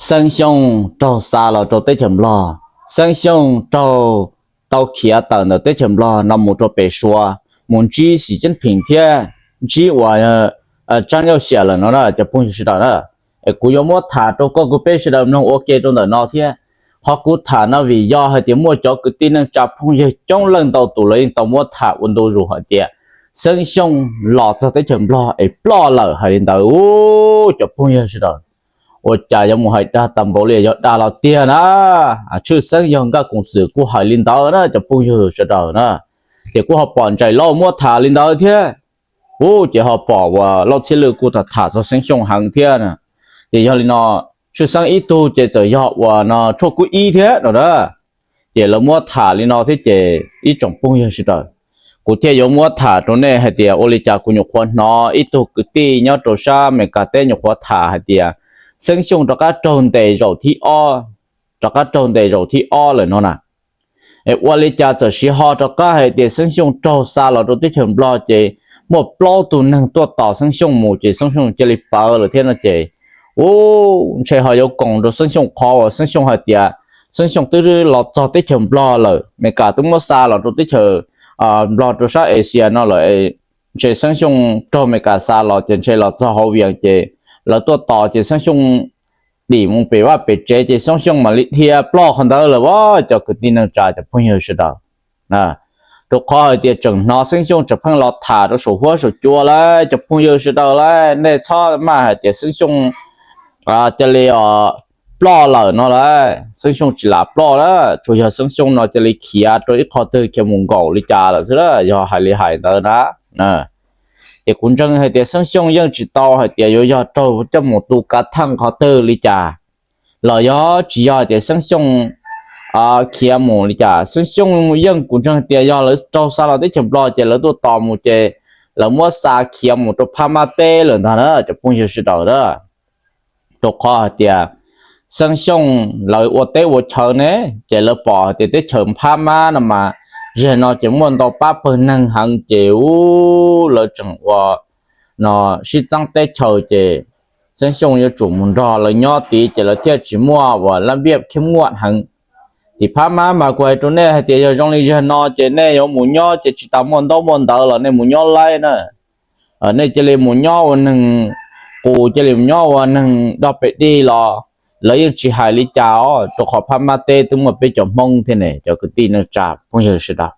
Xeeb Xyooj raug xa los rau teb chaws Nplog, Xeeb Xyooj raug tau khiav tawm ntawm teb chaws Nplog no mus rau pem Suav mus ntsib Xi Jinping thiab ntsib uas Tsab Yauj Xiam lawm no na cov phooj ywg sawv daws na. Es kuv yuav muab tham rau koj kuv peb sawv daws mloog ua ke rau ntawm no thiab. Qhov kuv tham no vim yog hais tias muaj cov kwv tij neej tsa phooj ywg coob leej ntau tus lawv yeej tau muab tham ua ntu zus hais tias Xeeb Xyooj los txog teb chaws Nplog es ploj lawm hais li ntawd. Ub, cov phooj ywg sawv daws, ua cas yuav mus hais dag tas npaum li yog dag los tiag na? Tshwj xeeb yog Nkaj Koom Xwm kuj hais li ntawd na cov phooj ywg sawv daws na. Ces kuj ho pom Ntsaim Lauj muab tham li ntawd thiab. Ub, ces ho pom uas Lauj Txhiaj Lwj kuj tham tham txog Xeeb Xyooj heev thiab na. Ces yog li no, tshwj xeeb ib tug ces txawm yog uas no Tshuaj Kub Ib thiab no na. Ces lawv muab tham li no thiab ces ib tsoom phooj ywg sawv daws, kuv thiaj yuav muab tham rau nej hais tias ua li cas kuv nyuam qhuav hnov ib tug kwv tij nyob rau sab Amelikas teb nyuam qhuav tham hais tias Xeeb Xyooj rov qab raug ntes zaum thib ob, rov qab raug ntes zaum thib ob lawm no na. Es ua li cas txawm siv ho rov qab hais tias Xeeb Xyooj raug xa los rau teb chaws Nplog ces muaj plaub tug neeg tuaj tos Xeeb Xyooj mus ces Xeeb Xyooj cia li ploj lawm thiab no ces, ub, ntshe ho yuav koom rau Xeeb Xyooj qhov uas Xeeb Xyooj hais tias Xeeb Xyooj twb los txog teb chaws Nplog lawm, Amelikas twb muab xa los rau teb chaws Nplog rau sab Asia no lawm. Ntshe Xeeb Xyooj raug Amelikas xa los ces ntshe los txog hauv Vias ces lawv tuaj tos ces Xeeb Xyooj dim mus pem vaj pem tsev ces Xeeb Xyooj mam li dhia ploj qhov ntawd lawm as cov kwv tij neej tsa cov phooj ywg sawv daws. Rau qhov hais tias tseem hnov Xeeb Xyooj tseem pheej los tham rau saum huab saum cua lawm cov phooj ywg sawv daws lawm, nej txhob maj hais tias Xeeb Xyooj cia li ploj lawm no lawm. Xeeb Xyooj tsis lam ploj lawm, tsuas yog Xeeb Xyooj no cia li khiav rau ib qho twg khiav mus nkaum li cas lawm xwb, yog hais li hais ntawd na. Ces kuv ntseeg hais tias Xeeb Xyooj yeej tsis tau hais tias yuav yog raug coj mus tu kav theej qhov twg li cas, los yog tsis yog tias Xeeb Xyooj khiav mus li cas. Xeeb Xyooj yeej kuv ntseeg tias yog lawv raug xa los teb chaws Nplog ces lawv tuaj tos mus ces lawv muab xa khiav mus rau Phab Mab teb lawm ntag na cov phooj ywg sawv daws a. Rau qhov hais tias Xeeb Xyooj lawv ua teb ua chaw ne, ces lawv pom hais tias teb chaws Phab Mab no mas zaum no ces muaj ntau pab pawg neeg heev ces ub lawv tseem ua no sib txeeb teb chaws ces Xeeb Xyooj yuav tsum mus nrog lawv nyob tid ces lawv thiaj tsis muaj uas lab npiaj khiab muaj heev. Tim Phab Mab mas kuv hais rau nej hais tias yog zoo li zaum no ces nej yuav mus nyob ces tsis tas muaj ntaub muaj ntawv los nej mus nyob laib na. Nej cia li mus nyob ua neeg qus, cia li mus nyob ua neeg dog pem dig los lawv yeej tsis hais li cas os, rau qhov Phab Mab teb twb muaj peb cov Hmoob thiab ne cov kwv tij neej tsa phooj ywg sawv daws.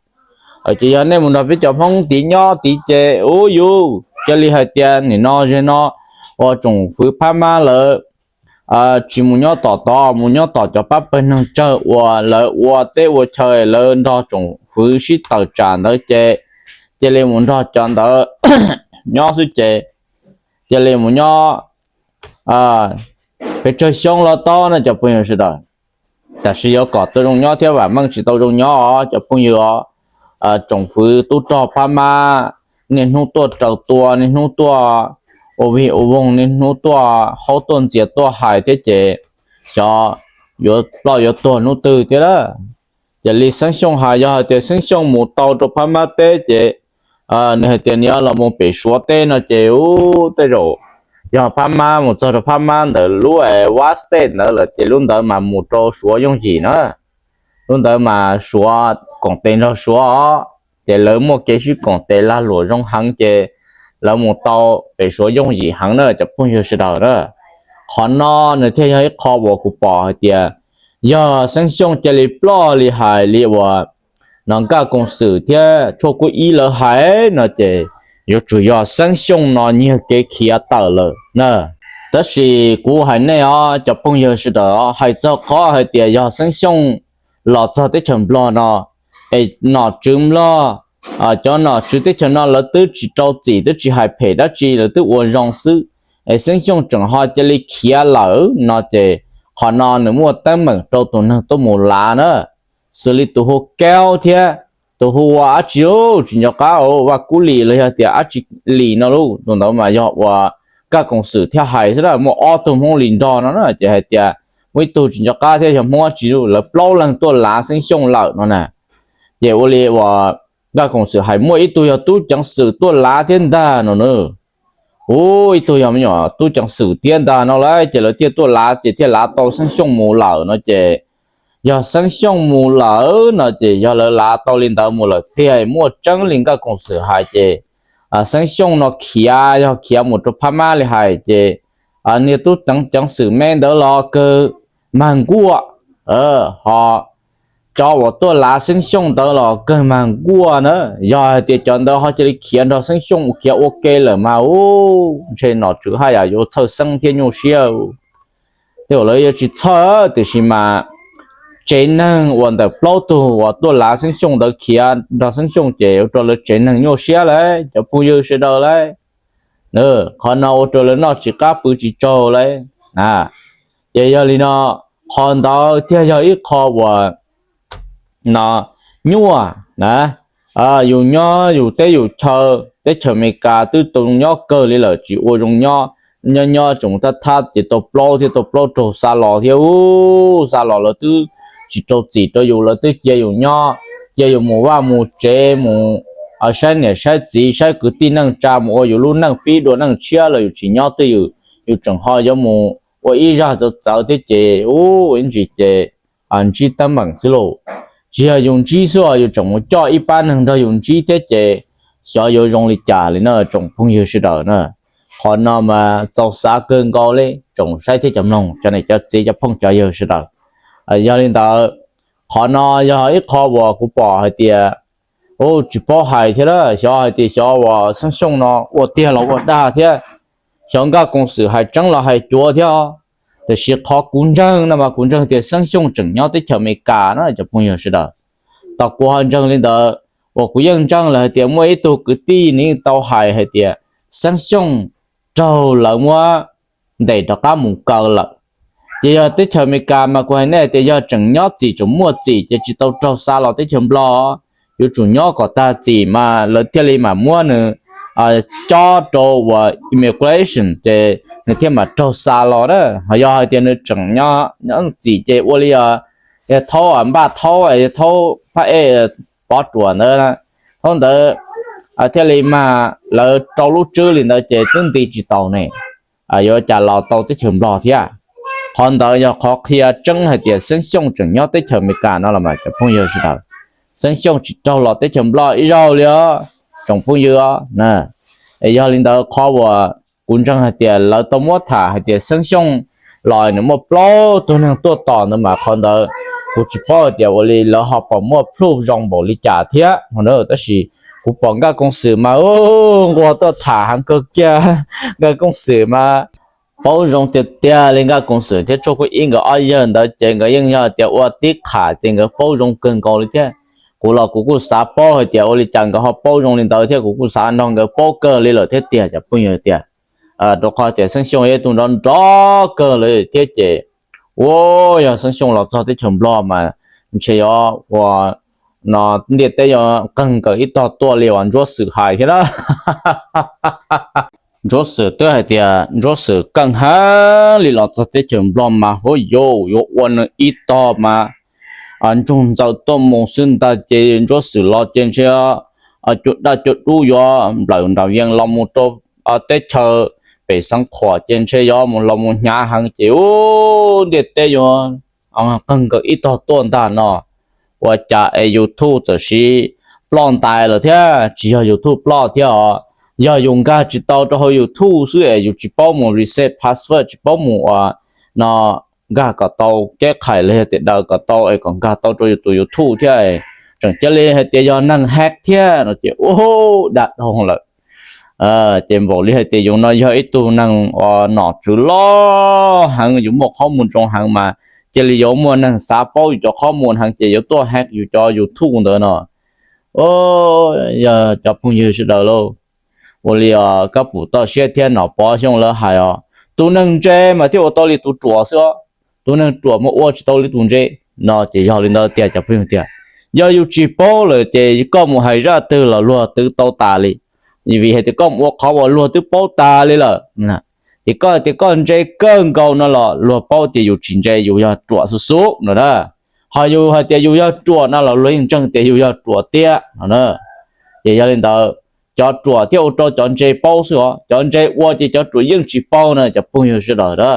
Ces yog nej mus nrog peb cov Hmoob tid nyob tid ces ub yus cia li hais tias nim no zaum no ua tsoom fwv Phab Mab lawv tsis mus nyob tom tod, mus nyob tom cov pab pawg neeg tsawg uas lawv ua teb ua chaw, lawv nrog tsoom fwv sib tawm tsam ntawd ces cia li mus nrog cov ntawd nyob xwb ces cia li mus nyob pes tsawg xyoo los tau no cov phooj ywg sawv daws. Tab sis yuav kom tau zoo nyob thiab vam meej tsis tau zoo nyob os cov phooj ywg os. Tsoom fwv tub rog Phab Mab niaj hnub tuaj raws tua, niaj hnub tuaj ua vig ua voog, niaj hnub tuaj haub tuaj ntxias tuaj hais thiab ces xyov yuav ploj yuav tuag hnub twg thiab lawm. Ces li Xeeb Xyooj hais, yog hais tias Xeeb Xyooj mus tau rau Phab Mab teb ces nws hais tias nws yuav los mus pem Suav teb no ces ub tej zaum yog Phab Mab mus txog rau Phab Mab ntawm lub West State ntawd lawm ces lub ntawd mas mus rau Suav yooj yim na. Lub ntawd mas Suav koom tes nrog Suav os, ces lawv muaj kev sib koom tes lag luam zoo heev ces lawv mus tau pem Suav yooj yim heev na cov phooj ywg sawv daws na. Qhov no nws thiaj yog ib qho uas kuv pom hais tias yog Xeeb Xyooj cia li ploj li hais li uas no Nkaj Koom Xwm thiab Tshuaj Kub Ib lawv hais no ces yuav tsum yog Xeeb Xyooj no nyiag kev khiav tawm lawm na. Tab sis kuv hais nej os cov phooj ywg sawv daws, hais txog qhov hais tias yog Xeeb Xyooj los txog teb chaws Nplog no es nom tswv Nplog, cov nom tswv teb chaws no lawv twb tsis rau txim twb tsis hais phem dab tsi, lawv twb ua zoo xwb, es Xeeb Xyooj tseem ho cia li khiav lawm no ces qhov no nws muaj teeb meem rau tus neeg tuaj mus lav na. Xws li tus hu Kaub thiab tus hu ua dab tsi, tsis nco qab, Vaj Kub Lis los yog tias dab tsi Lis no lauj, tus ntawd mas yog uas Nkaj Koom Xwm thiaj hais xwb na, muaj ob tug Hmoob Lis nrog no na ces hais tias muaj ib tug tsis nco qab thiab yog Hmoob dab tsi, lawv plaub leeg tuaj lav Xeeb Xyooj lawm no na. Ces ua li uas Nkaj Koom Xwm hais muaj ib tug yog tub ceev xwm tuaj lav thiab ntag no na. Ub, ib tug yog me nyuam tub ceev xwm thiab ntag no lawm ces lawv thiaj tuaj lav ces thiaj lav tau Xeeb Xyooj mus lawm no ces, yog Xeeb Xyooj mus lawm no ces yog lawv lav tau li ntawd mus lawm tiag, muaj tseeb li Nkaj Koom Xwm hais ces Xeeb Xyooj no khiav, yog khiav mus rau Phab Mab li hais ces niag tub ceev xwm me ntawd los kawg mag nkuaj, ho cov uas tuaj lav Xeeb Xyooj ntawd los kawg mag nkuaj na. Yog hais tias cov ntawd ho cia li khiav nrog Xeeb Xyooj khiav ua ke lawm mas ub, ntshe nom tswv haj yam yuav txhawj xeeb thiab nyuaj siab. Tej zaum lawv yuav tsis txhawj tiam sis mas tsev neeg uas ntawm plaub tug uas tuaj lav Xeeb Xyooj ntawd khiav nrog Xeeb Xyooj ces ua rau lawv tsev neeg nyuaj siab lawm cov phooj ywg sawv daws lawm. Qhov no ua rau lawv noj tsis qab pw tsis tsaug lawm. Ces yog li no, qhov ntawd thiaj yog ib qho uas no nyuaj na. Yus nyob yus teb yus chaw, teb chaws Amelikas twb tau nyob kawg li lawm tsis ua zoo nyob, nyob nyob tsoom thab thab ces tau plaub thiab tau plaub raug xa los thiab ub, xa los lawv twb tsis rau txim rau yus, lawv twb cia yus nyob, cia yus mus vaj mus tsev mus saib niam saib txiv saib kwv tij neej tsa mus ua yus lub neej pib dua neej tshiab los yus tsis nyob twj ywm, yus tseem ho yuav mus ua ib zaj txawv txawv thiab ces ub ib ntsis ces ntsib teeb meem xwb lauj. Tsis yog yus ntsib xwb os, yus tseem mus coj ib pab neeg nrog yus ntsib thiab ces xyov yuav zoo li cas li na tsoom phooj ywg sawv daws na. Qhov no mas txaus xav kawg nkaus li tsoom saib thiab cov mloog cov niam cov txiv cov phooj cov ywg sawv daws. Yog li ntawd, qhov no yog ib qho uas kuv pom hais tias, ub tsis paub hais thiab a, xyov hais tias xyov uas Xeeb Xyooj no ua tiag los ua dag thiab, xyov Nkaj Koom Xwm hais tseeb los hais cuav thiab. Tiam sis qhov kuv ntseeg no mas kuv ntseeg tias Xeeb Xyooj tseem nyob teb chaws Amelikas na cov phooj ywg sawv daws. Tau kuv ho ntseeg li ntawd, uas kuv yeej ntseeg lawm hais tias muaj ib tug kwv tij nws yeej tau hais hais tias Xeeb Xyooj raug lawv muab ntes rov qab mus kaw lawm. Ces yog teb chaws Amelikas mas kuv hais nej tias yog tseem nyob txim tseem muaj txim ces tsis tau raug xa los teb chaws Nplog, yuav tsum nyob kom tag txim mas lawv thiaj li mam muab nws cob rau uas immigration ces nws thiaj mam raug xa los na. Ho yog hais tias nws tseem nyob txim ces ua li yog thaub npaj thaub, thaub phab ej pov ruam ntawd, thaub ntawd thiaj li mas lawv rau lub tswb li ntawd ces twb nti tsis tau ne, yuav cas los tau teb chaws Nplog thiab. Qhov ntawd yog qhov qhia tseeb hais tias Xeeb Xyooj tseem nyob teb chaws Amelikas no los mas cov phooj ywg sawv daws. Xeeb Xyooj tsis raug los teb chaws Nplog ib zaug li os tsoom phooj ywg os. Yog li ntawd qhov uas kuv ntseeg hais tias lawv tau muab tham hais tias Xeeb Xyooj los nws muaj plaub tug neeg tuaj tos ntawd mas qhov ntawd kuv tsis paub hais tias ua li lawv ho pom muaj proof zoo npaum li cas thiab no, tab sis kuv pom Nkaj Koom Xwm mas nquag tuaj tham heev kawg kiag. Nkaj Koom Xwm mas paub zoo tiag tiag li. Nkaj Koom Xwm thiab Tshuaj Kuj Ib nkawd ob yawg ntawd ces nkawd yeej yog tias ua tib qham ces nkawd paub zoo kawg nkaus li thiab. Kuv los kuv kuj xav paub hais tias ua li cas nkawd ho paub zoo li ntawd thiab, kuv kuj xav nrog nkawd paub kawg li lawm thiab tiag cov phooj ywg tiag. Rau qhov tias Xeeb Xyooj yog ib tug nrov nrov kawg li thiab ces, ua yog Xeeb Xyooj los txog teb chaws Nplog mas ntshe yuav ua no ntiaj teb yuav qeeg nkaus ib tog tuaj li uas Ntsuab Xwm hais thiab na. Ntsuab Xwm twb hais tias Ntsuab Xwm keej heev li los txog teb chaws Nplog mas huab yuav yuav ua nws ib tog mas ntsoog ntxaws tuaj mus xwb ntag ces Ntsuab Xwm los ces ntshe cua daj cua dub yuav nplawm nraum yees los mus rau teb chaws pem Xeev Khuam ces ntshe yuav mus los mus hnyav heev ces ub ntiaj teb yuav qeeg nkaus ib tog tuaj ntag no. Ua cas es YouTube txawm siv ploj ntais lawm thiab? Tsis yog YouTube ploj thiab os, yog yus nkag tsis tau rau hauv YouTube xwb es yus tsis paub mus reset password, tsis paub mus ua no nkag kom tau keb khais los yog tias daws kom tau es kom nkag tau rau yus tus YouTube thiab, tseem cia li hais tias yog neeg hack thiab no ces ub dab dhau lawm. Ces npaum li hais tias yus no yog ib tug neeg uas nom tswv loj heev, yus muaj qhob mus ntsoov heev mas cia li yuav muaj neeg xav paub yus cov qhob mus heev ces yuav tuaj hack yus cov YouTube ntawd no. Yog cov phooj ywg sawv daws lauj, ua li os koj pum toj siab thiab Nom Pov Xyooj lawv hais os, tus neeg ntse mas thiaj ua tau li tus ruam xwb os, tus neeg ruam mas ua tsis tau li tus ntse no ces yog li ntawd tiag cov phooj ywg tiag. Yog yus tsis paub lawm ces koj mus hais zaj twg los luag twb tau tas li, vim hais tias koj mus ua qhov uas luag twb paub tas li lawm. Ces koj hais tias koj ntse kawg nkaus no los luag paub tias yus tsis ntse, yus yog ruam xub xub no na. Ho yus hais tias yus yog ruam no los luag yeej ntseeg tias yus yog ruam tiag no na. Ces yog li ntawd, cov ruam thiaj ua rau cov ntse paub xwb os, cov ntse ua ces cov ruam yeej tsis paub na cov phooj ywg sawv daws a.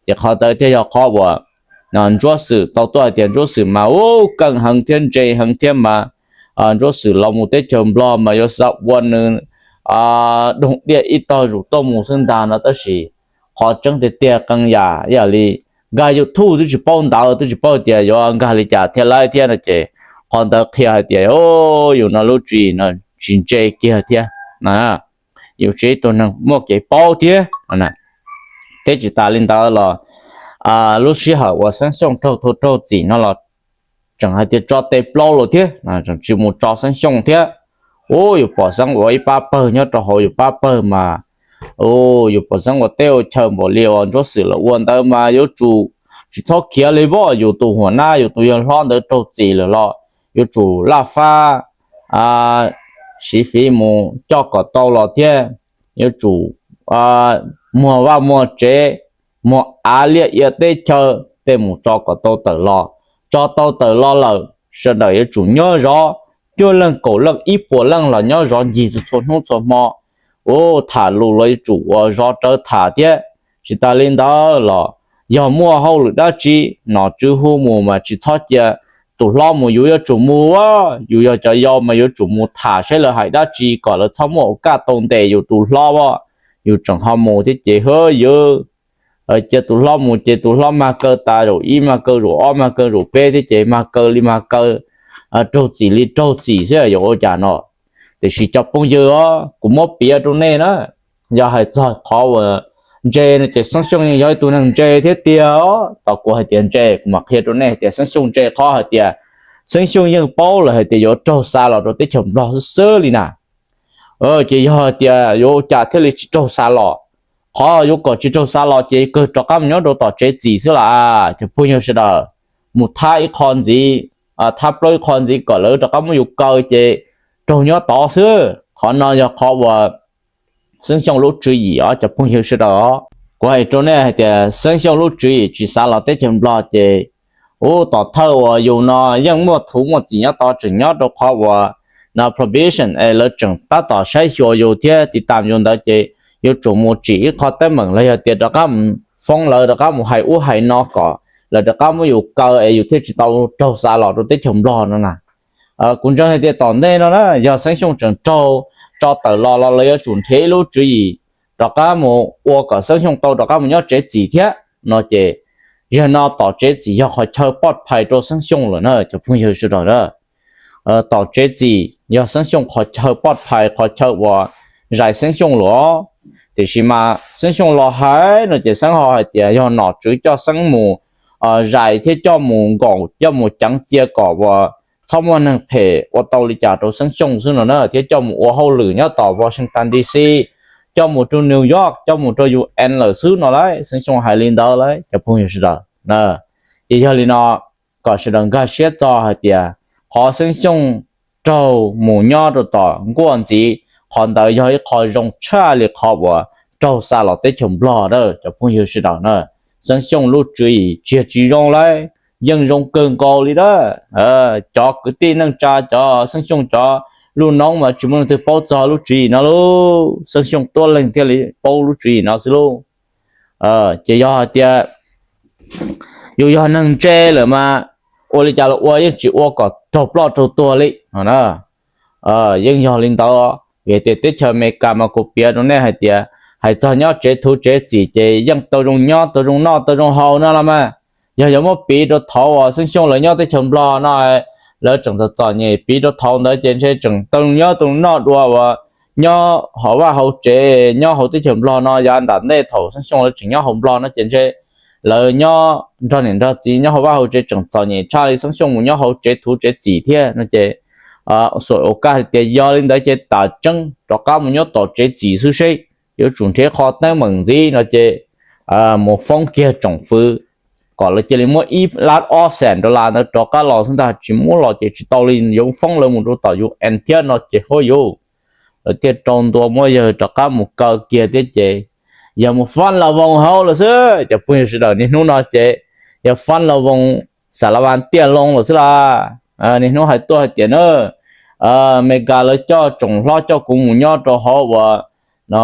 Ces qhov ntawd thiaj yog qhov uas Ntsuab Xwm tau tuaj hais tias Ntsuab Xwm mas ub keej heev thiab ntse heev thiab mas Ntsuab Xwm los mus teb chaws Nplog mas yuav xav ua nws doog diaj ib tog zus tuaj mus xwb ntag no tab sis qhov tseeb tiag tiag qee yam ib yam li nkag YouTube twb tsis paub ntawv twb tsis paub tias yuav nkag li cas thiab lawm thiab no ces qhov ntawd qhia hais tias yus no lub tswv yim no tsis ntse kiag thiab, yus tsis ib tug neeg muaj kev paub thiab. Thiab tsis tas li ntawd los lub sij hawm uas Xeeb Xyooj raug thu raug txim no los tseem hais tias tso tes plaub los thiab tseem tsis mus tso Xeeb Xyooj thiab. Ub, yus pom Xeeb ua ib pab pawg nyob rau hauv yus pab pawg mas, ub, yus pom Xeeb ua teb ua chaw npaum li uas Ntsuab Xwm lawv ua ntawd mas yuav tsum tsis txhob khiav li voj, yus tus huam nab yus tus yawg hlob ntawd raug txim lawm los yuav tsum laj fab siv fiv mus coj kom tau los thiab yuav tsum muag vaj muag tsev, muag av liaj ia teb chaw tej mus tso kom tau tawm los. Tso tau tawm los lawm sawv daws yuav tsum nyob zov, cuaj leej kaum leej ib puas leej los nyob zov ncig txhua hnub txhua hmo. Ub, tham lus los yuav tsum ua zov rawv tham thiab. Tsis tas li ntawd los yog muaj hauj lwm dab tsi nom tswv hu mus mas tsis txhob cia tus hlob mus, yus yuav tsum mus. Yus yog cov yau mas yuav tsum mus tham saib lawv hais dab tsi kom lawv txhob muaj ua kaj tau ntes yus tus hlob as. Yus tseem ho mus thiab ces hwb yus cia tus hlob mus ces tus hlob mag kaw tas zaum ib mag kaw zaum ob mag kaw zaum peb thiab ces mag kaw li mag kaw, raug txim li raug txim xwb yuav ua cas no. Tiam sis cov phooj ywg os, kuv muab piav rau nej na, yog hais txog qhov uas ntse no ces Xeeb Xyooj yeej yog ib tug neeg ntse thiab tiag os. Tau kuv hais tias ntse, kuv mam qhia rau nej hais tias Xeeb Xyooj ntse qhov hais tias Xeeb Xyooj yeej paub lawm hais tias yuav raug xa los rau teb chaws Nplog xwb xwb li na. Ces yog hais tias yuav ua cas thiaj li tsis raug xa los? Qhov yuav kom tsis raug xa los ces kawg rov qab mus nyob rau tom tsev txim xwb las. Cov phooj ywg sawv daws, mus thab ib qho ntxiv, thab plaub ib qho ntxiv kom lawv rov qab muab yus kaw ces raug nyob tod xwb. Qhov no yog qhov uas Xeeb Xyooj lub tswv yim os cov phooj ywg sawv daws os. Kuv hais rau nej hais tias Xeeb Xyooj lub tswv yim tsis xav los teb chaws Nplog ces, ub, tom thawj uas yus no yeej muaj thuv muaj txim nyob tod, tseem nyob rau qhov uas no probation es lawv tseem tab tom saib xyuas yus thiab tiv tam yus ntawd ces yuav tsum mus tsim ib qho teeb meem los yog tias rov qab mus foob lawv, rov qab mus hais ub hais no kom lawv rov qab muab yus kaw es yus thiaj tsis tau raug xa los rau teb chaws Nplog no na. Kuv ntseeg hais tias tom ntej no na yog Xeeb Xyooj tseem raug tso tawm los los lawv yuav tsum nrhiav ib lub tswv yim rov qab mus ua kom Xeeb Xyooj tau rov qab mus nyob tsev txim thiab no ces, yog no tom tsev txim yog qhov chaw poj phais rau Xeeb Xyooj lawm na cov phooj ywg sawv daws na. Tom tsev txim yog Xeeb Xyooj qhov chaw poj phais, qhov chaw uas zais Xeeb Xyooj lawm. Tiam sis mas Xeeb Xyooj los hais no ces Xeeb ho hais tias yog nom tswv coj Xeeb mus zais thiab coj mus nkaum coj mus ceev cia kom uas txhob muaj neeg phem ua tau li cas rau Xeeb Xyooj xwb no na, thiab coj mus ua hauj lwm nyob tom Washington D C, coj mus rau New York, coj mus rau U N lawm xwb no lauj. Xeeb Xyooj hais li ntawd lauj cov phooj ywg sawv daws. Ces yog li no kom sawv daws nkag siab txog hais tias qhov Xeeb Xyooj raug mus nyob rau tom nkuaj ntxiv, qhov ntawd yog ib qho zoo tshaj li qhov uas raug xa los teb chaws Nplog na cov phooj ywg sawv daws na. Xeeb Xyooj lub tswv yim tsis yog tsis zoo lauj, yeej zoo kawg nkaus li na. Cov kwv tij neej tsa, cov Xeeb Xyooj cov lub noob mas tsis muaj leej twg paub txog lub tswv yim no lauj, Xeeb Xyooj tuab leeg thiaj li paub lub tswv yim no xwb lauj. Ces yog hais tias yus yog neeg ntse lawm mas ua li cas los ua yeej tsis ua kom raug ploj raug tuag li no na. Yeej yog li ntawd, vim tias teb chaws Amelikas mas kuv piav rau nej hais tias hais txog nyob tsev thuv tsev txim ces yeej tau zoo nyob tau zoo noj tau zoo haus no los mas, yog yuav muab piv rau thaum uas Xeeb Xyooj lawv nyob teb chaws Nplog no, lawv tseem txom txom nyem, piv rau thaum ntawd ces ntshe tseem tau zoo nyob tau zoo noj dua uas nyob hauv vaj hauv tsev nyob hauv teb chaws Nplog no. Yav nram ntej thaum Xeeb Xyooj lawv tseem nyob hauv Nplog no ces ntshe lawv nyob nrog niam nrog txiv nyob hauv vaj hauv tsev tseem txom nyem tshaj li Xeeb Xyooj mus nyob hauv tsev thuv tsev txim thiab no ces, xuam ua kaj tias yog li ntawd ces tam tseeb rov qab mus nyob tom tsev txim xwb seb, yuav tsum nrhiav qhov teeb meem ntxiv no ces mus foob kiag tsoom fwv kom lawv cia li muab ib lab ob xees dollar ntawd rov qab los xwb ntag, tsis muab los ces tsis tau li, yuav foob lawv mus rau tom U N thiab no ces huab yuv, lawv thiaj rau ntua muab yawg rov qab mus kaw kiag thiab ces yawg mus fab las voos hauv lawm xwb. Cov phooj ywg sawv daws, niaj hnub no ces yawg fab las voos xa las vas tiaj loo lawm xwb las. Niaj hnub hais tuaj hais tias na, Amelikas lawv coj tsoom hlob coj kuv mus nyob rau hauv uas no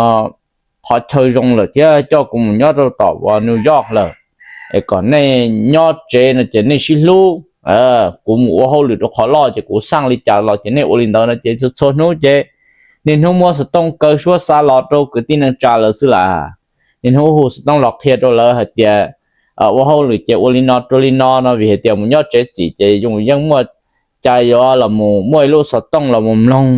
qhov chaw zoo lawm thiab coj kuv mus nyob rau tom uas New York lawm, es kom nej nyob tsev no ces nej sib hlub. Kuv mus ua hauj lwm rau qhov loj ces kuv xaj li cas los ces nej ua li ntawd no ces txhua txhua hnub ces niaj hnub muab xov tooj kaw suab xa los rau kwv tij neej tsa lawv xwb las. Niaj hnub hu xov tooj los qhia rau lawv hais tias ua hauj lwm ces ua li no rau li no no vim hais tias mus nyob tsev txim ces yeej muaj cai yuav los mus muaj ib lub xov tooj los mus mloog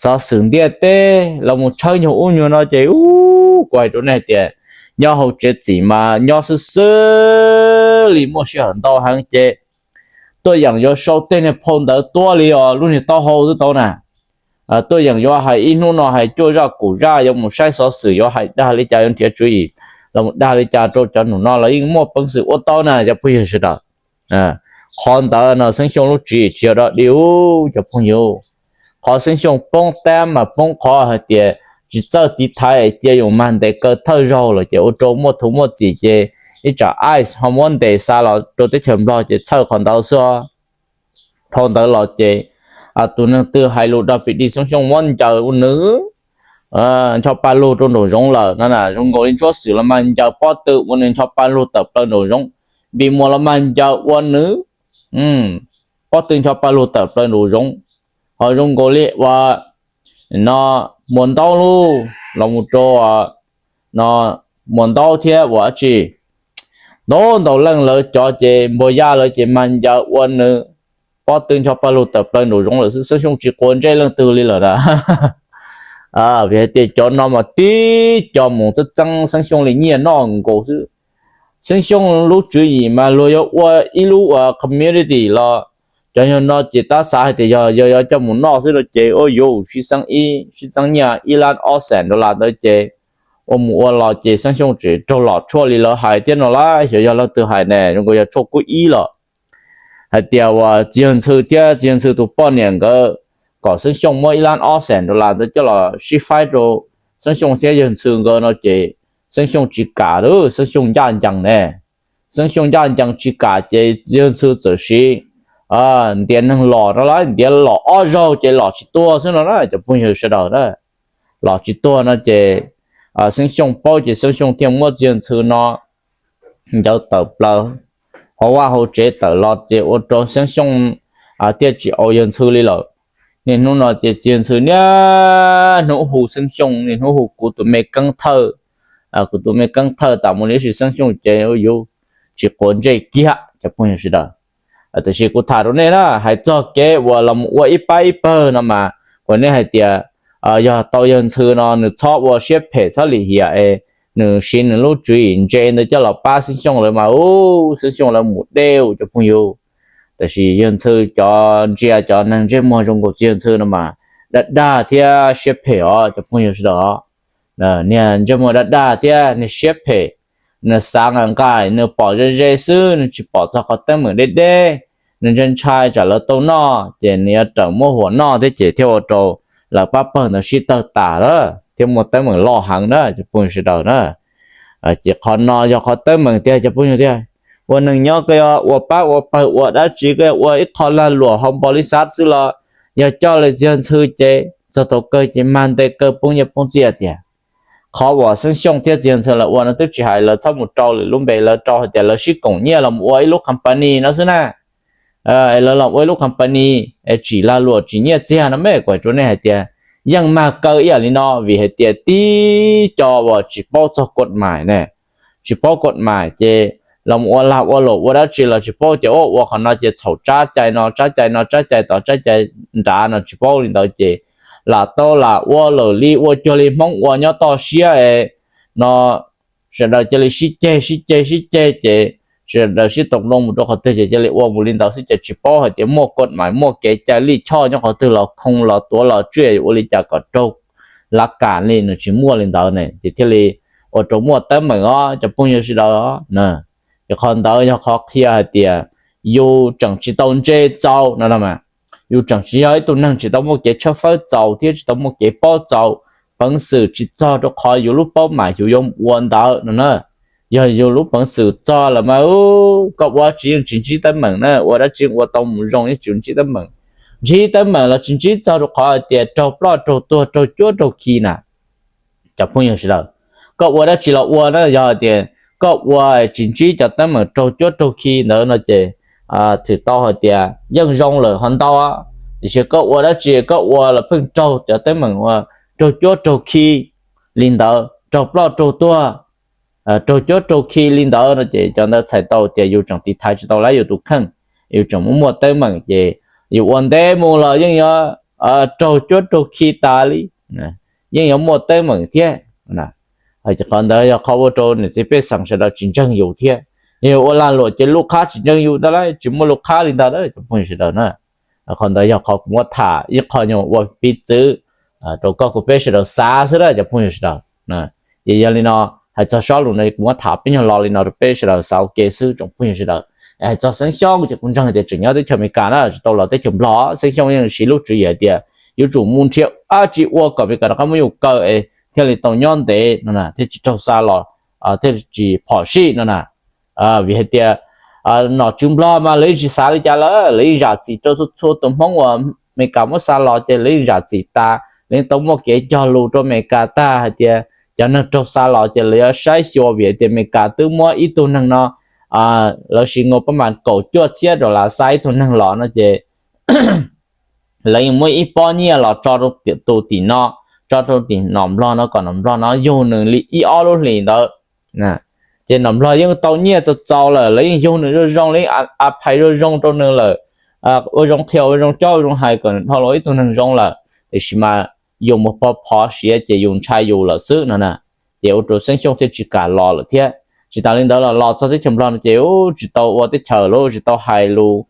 xov xwm ntiaj teb los mus tshawb nyuag ub nyuag no ces ub, kuv hais rau nej hais tias nyob hauv tsev txim mas nyob xwb xwb li muaj sij hawm ntau heev ces tuaj yeem yuav sau tej niag phau ntawv tuab li os lub niag taub hau twb tau na. Tuaj yeem yuav hais ib hnub no hais cuaj zaj kaum zaj yuav mus saib xov xwm yuav hais dag li cas yuav nrhiav tswv yim los mus dag li cas rau cov num no los yeej muaj peev xwm ua tau na cov phooj ywg sawv daws. Qhov ntawd no Xeeb Xyooj lub tswv yim tsis yog dog dig ub cov phooj ywg. Qhov Xeeb Xyooj poob tab mas poob qhov hais tias tsis txawj tiv thaiv cia yus mag ntes kaw thawj zaug lawm ces ua rau muaj thuv muaj txim ces ib tsam ice ho muab ntes xa los rau teb chaws Nplog ces txhawj qhov ntawd xwb. Dhau ntawd los ces tus neeg twg hais lus dog pim dig Xeeb Xyooj muab ncaws ua nws ncho pa lug rau nraum zoov lawm no na. Zoo nkaus li Ntsuab Xwm los mas ncaws pob tw ua nws ncho pa lug tawm plaws nraum zoov, Npis Muas los mas ncaws ua nws pob tw ncho pa lug tawm plaws nraum zoov. Ho zoo nkaus li uas no Muas Ntaub los mus rau no Muas Ntaub thiab uas dab tsi ntau ntau leej lawv cov ces Npuag Yaj lawv ces mas ncaws ua nws pob tw ncho pa lug tawm plaws nraum zoov lawm xwb. Xeeb Xyooj tsis quav ntsej leej twg li lawm na. Vim hais tias cov no mas tib co mus txeeb txeeb Xeeb Xyooj li nyiaj noj nkaus xwb. Xeeb Xyooj lub tswv yim mas luag yuav ua ib lub uas community los cov yog no ces tab xav hais tias yog yog yuav coj mus noj xwb no ces ua yuav sib txeeb ib sib txeeb nyiaj ib lab ob xees dollar ntawd ces ua mus ua los ces Xeeb Xyooj tseem raug lom tshuaj li lawv hais thiab no las. Xyov yog leej twg hais ne, zoo nkaus yog tshuaj kub ib los hais tias uas txiv yawg Ntxhw thiab txiv yawg Ntxhw tus poj niam nkawd kom Xeeb Xyooj muab ib lab ob xees dollar ntawd coj los sib faib rau Xeeb Xyooj thiab yawg Ntxhw nkawd no ces Xeeb Xyooj tsis kam, Xeeb Xyooj ncaj ncees ne. Xeeb Xyooj ncaj ncees tsis kam ces yawg Ntxhw txawm siv ntiav neeg los no las, ntiav los ob zaug ces los tsis tuag xwb no na cov phooj ywg sawv daws na. Los tsis tuag no ces Xeeb Xyooj paub ces Xeeb Xyooj thiaj muab txiv yawg Ntxhw no ncaws tawm plaws hauv vaj hauv tsev tawm los ces ua rau Xeeb Xyooj thiaj tsis au yawg Ntxhw li lawm. Niaj hnub no ces txiv yawg Ntxhw niaj hnub hu Xeeb Xyooj, niaj hnub hu kuv tus me keeb thawj, kuv tus me keeb thawj tas mus li, tab sis Xeeb Xyooj ces yuav tsis quav ntsej kiag cov phooj ywg sawv daws. Tiam sis kuv tham rau nej na, hais txog kev uas los mus ua ib pab ib pawg no mas kuv nej hais tias yog tau yawg Ntxhw no nws txhob ua siab phem txhob lim hiam es nws siv nws lub tswv yim ntse ntawd coj los pab Xeeb Xyooj lawv mas ub, Xeeb Xyooj lawv mus deb cov phooj ywg. Tiam sis yawg Ntxhw cov ntsia cov neeg ntsej muag zoo nkaus txiv yawg Ntxhw no mas dag dag thiab siab phem os cov phooj ywg sawv daws. Niag ntsej muag dag dag thiab niag siab phem, nws xav nqaim nqaim, nws pom ze ze xwb, nws tsis pom txog qhov teeb meem deb deb. Nws ntshai ntshai tsam lawv tau noj ces nws yuav rawm muab huam noj thiab ces thiaj ua rau lawv pab pawg ntawd sib tawg tas lawm thiab muaj teeb meem loj heev na cov phooj ywg sawv daws na. Ces qhov no yog qhov teeb meem tiag cov phooj ywg tiag. Ua neeg nyob koj yuav ua pab ua pawg ua dab tsi, koj yuav ua ib qho lag luam hauv npaus lis xav xwb los yog coj li txiv yawg Ntxhw ces txog thaum kawg ces mag ntes kaw poob nyiaj poob txiaj tiag. Qhov uas Xeeb Xyooj thiab txiv yawg Ntxhw lawv ua no twb tsis hais lawv txhob mus rau lwm lub npe, lawv rau hais tias lawv sib koom nyiaj los mus ua ib lub company no xwb na. Es lawv los ua ib lub company es tsim lag luam tsim nyiaj txiag no me, kuv hais rau nej hais tias yeej mag kaw ib yam li no vim hais tias tib co uas tsis paub txog kod mais ne, tsis paub kod mais ces los ua lag ua luam ua dab tsi los tsis paub ces ua ua qhov no ces txhaum tsab cai no tsab cai no tsab cai tod tsab cai nrad no tsis paub li ntawd ces lam tau lam ua lawm li ua cuag li Hmoob ua nyob toj siab es no sawv daws cia li sib ceg sib ceg sib ceg ces sawv daws sib tau nroo mus rau qhov twg ces cia li ua mus li ntawd xwb ces tsis paub hais tias muaj kod mais muaj kev cai lij choj nyob qhov twg los khoo los tuav los tswj ua li cas kom raug lav kam li, nws tsis muaj li ntawd ne ces thiaj li ua rau muaj teeb meem os cov phooj ywg sawv daws. Ces qhov ntawd yog qhov qhia hais tias yus tseem tsis tau ntse txaus no, yus tseem tsis yog ib tug neeg tsis tau muaj kev tshawb fawb txaus thiab tsis tau muaj kev paub txaus, peev xwm tsis txog rau qhov yus lub paub mas yus yuav ua ntawd no na. Yog yus lub peev xwm txog lawm mas koj ua dab tsi yeej tsis ntsib teeb meem na, ua dab tsi ua tau mus zoo yeej tsis ntsib teeb meem. ntsib teeb meem los tsis ntsib txog rau qhov hais tias raug ploj raug tuag raug cuab raug khi na. Cov phooj ywg sawv daws, koj ua dab tsi los ua na, yog hais tias koj ua tsis ntsib cov teeb meem raug cuab raug khi ntawd no ces txhais tau hais tias yeej zoo lawm ho ntau. Tiam sis koj ua dab tsi koj ua los pheej raug cov teeb meem uas raug cuab raug khi li ntawd, raug ploj raug tuag, raug cuab raug khi li ntawd no ces cov ntawd txhais tau tias yus tseem tiv thaiv tsis tau lawm yus tus kheej, yus tseem muaj muaj teeb meem ces yus ua ntev mus los yeej yuav raug cuab raug khi tas li, yeej yuav muaj teeb meem thiab. Qhov ntawd yog qhov ua rau niam txiv pej xeem sawv daws tsis ntseeg yus thiab. Yog ua lag luam ces lub qhab tsis ntseeg yus ntag lauj, tsis muaj lub qhab li ntawd cov phooj ywg sawv daws na. Qhov ntawd yog qhov kuv muab tham ib qho nyuag ua piv txwv rau koj kuv peb sawv daws xav xwb na cov phooj ywg sawv daws. Ces yog li no, hais txog sob lus no kuv muab tham peb nyuag lo li no rau peb sawv daws xav ua ke xwb tsoom phooj ywg sawv daws. Hais txog Xeeb Xyooj ces kuv ntseeg tias tseem nyob teb chaws Amelikas na, tsis tau los teb chaws Nplog. Xeeb Xyooj yeej siv lub tswv yim hais tias yuav tsum mus nrhiav dab tsi ua kom Amelikas rov qab muab yus kaw es thiaj li tau nyob ntev no na, thiaj tsis raug xa los, thiaj tsis phom sij no na. Vim hais tias nom tswv Nplog mas lawv yeej tsis xav li cas lawm, lawv yeej zam txim rau txhua txhua tus Hmoob uas Amelikas muab xa los ces lawv yeej zam txim tas, lawv yeej tau muaj kev cog lus rau Amelikas tag hais tias cov neeg raug xa los ces lawv yuav saib xyuas, vim hais tias Amelikas twb muab ib tug neeg no, lawv siv nkaus pab mas kaum cuaj txhiab dollar xa ib tug neeg los no ces lawv yeej muab ib pob nyiaj los tso rau tus tim no, tso rau tim nom Nplog no kom nom Nplog no yug nws li ib ob lub hlis ntawd. Ces nom Nplog yeej tau nyiaj txaus txaus lawm, lawv yeej yug nws zoo zoo li, a phais zoo zoo rau nws lawm, ua zoo qhia ua zoo cob ua zoo hais kom nws dhau los ib tug neeg zoo lawm, tiam sis mas yus mus pov phov siav ces yus ntshai yus lawm xwb no na. Ces ua rau Xeeb Xyooj thiaj tsis kam los lawm thiab. Tsis tas li ntawd los los txog teb chaws Nplog no ces tsis tau ua teb chaws lawm, tsis tau hais lus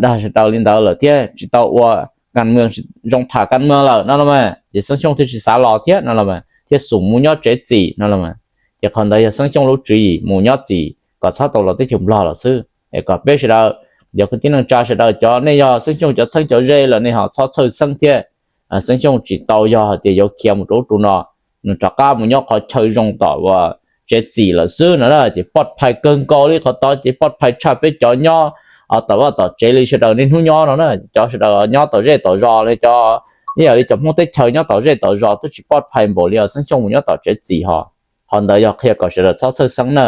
dag sawv daws li ntawd lawm thiab tsis tau ua kam mus zoo tham kam mus lawm no los mas, ces Xeeb Xyooj thiaj tsis xav los thiab no los mas, thiaj xum mus nyob tsev txim no los mas. Ces qhov ntawd yog Xeeb Xyooj lub tswv yim mus nyob txim kom txhob tau los teb chaws Nplog los xwb. Es kom peb sawv daws, yog kwv tij neej tsa sawv daws, cov nej yog Xeeb Xyooj cov txheeb cov ze lawm nej ho txhob txhawj xeeb thiab. Xeeb Xyooj tsis tau yog hais tias yuav khiav mus rau ub rau no, nws rov qab mus nyob qhov chaw zoo tom uas tsev txim lawm xwb no na. Ces poj phais kawg nkaus li qhov tod ces poj phais tshaj peb cov nyob tom vaj tom tsev li sawv daws niaj hnub nyob no na. Cov sawv daws nyob tom zej tom zos li cov, ib yam li cov Hmoob teb chaws nyob tom zej tom zos twb tsis poj phais npaum li os, Xeeb Xyooj mus nyob tom tsev txim ho. Qhov ntawd yog qhia kom sawv daws txhob txhawj xeeb na.